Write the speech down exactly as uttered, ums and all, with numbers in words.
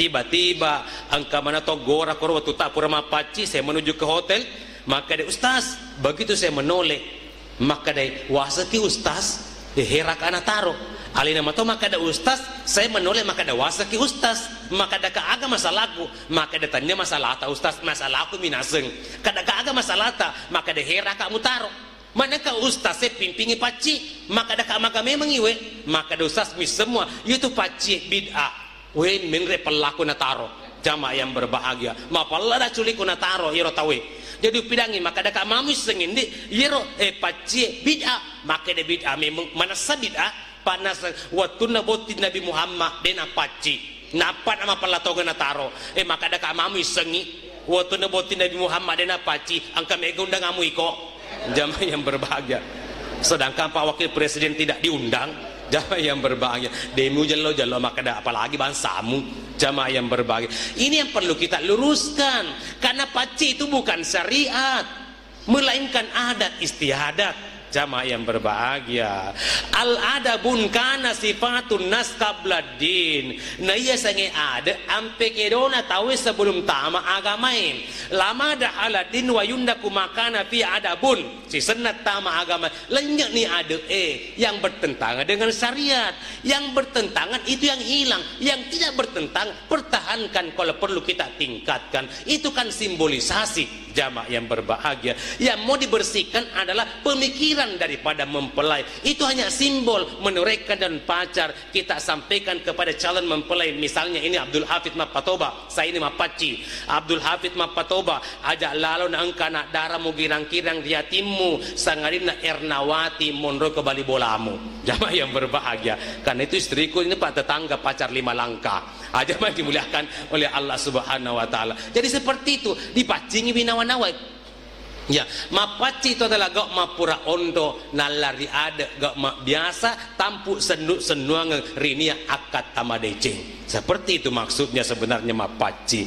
Tiba-tiba engka mana to gora koro wettu ta pura mappacci, saya menuju ke hotel, makkeda, "Ustaz, begitu saya menoleh, makkeda, 'Waseki Ustaz, eh, heraka nataro.'" Alena mato makkeda, "Ustaz, saya menoleh makkeda waseki Ustaz, makkeda ka aga masalahku?" Makkeda, "Tania masalahta Ustaz, masalahku minaseng." Kada ka aga masalahta, makkeda heraka mutaro. Manengka ustaz e pimpingi pacci, makkeda ka maga memeng iwe, makkeda ustaz mi semua, itu pacci bid'ah. We, menre pellaku nataro. Jamaah yang berbahagia, mapella da culiku nataro iyaro tawe. Jadi upidangi, makkeda ka mami sengindi, iyaro, eh, pacci bid'ah, makkeda bid'ah memeng, manessa bid'ah, panasa wettunna botting Nabi Muhammad de napacci. Nappa namapella tongeng nataro. Eh, makkeda ka mami sengi, wettunna botting Nabi Muhammad de napacci, engka mega undangamu iko. Jamaah yang berbahagia. Sedangkan Pak Wakil Presiden tidak diundang. Jamaah yang berbahagia. Demi jello-jello makkeda apalagi bangsamu. Jamaah yang berbahagia. Ini yang perlu kita luruskan. Karena pacci itu bukan syariat, melainkan adat istiadat. Jamaah yang berbahagia. Al adabun kana sifatun nas qabla din. Na iya sange ade ampe kedona tawe sebelum tama agamae. Lama da ala din wa yundaku makana fi adabun. Sisenna tama agama, lennyekni ade e yang bertentangan dengan syariat. Yang bertentangan itu yang hilang. Yang tidak bertentangan, pertahankan, kalau perlu kita tingkatkan. Itu kan simbolisasi, jamaah yang berbahagia. Yang mau dibersihkan adalah pemikiran daripada mempelai. Itu hanya simbol menorehkan dan pacar kita sampaikan kepada calon mempelai. Misalnya ini Abdul Hafid Mappatoba, saya ini mappacci. Abdul Hafid Mappatoba, aja lalo na engka anak daramu girang-kirang ri atimmu, sangadinna Ernawati monro ke bali bolamu. Jamaah yang berbahagia. Karena itu istriku ini, Pak, tetangga pacar lima langkah. Aja mai dimuliakan oleh Allah Subhanahu wa Ta'ala. Jadi seperti itu, dipaccingi binawa-nawa. Ya, mappacci itu adalah gau mappura ondo, nallari ade, gau mabbiasa, tampu sennu-sennuangeng rinia akkatta madeceng. Seperti itu maksudnya sebenarnya mappacci.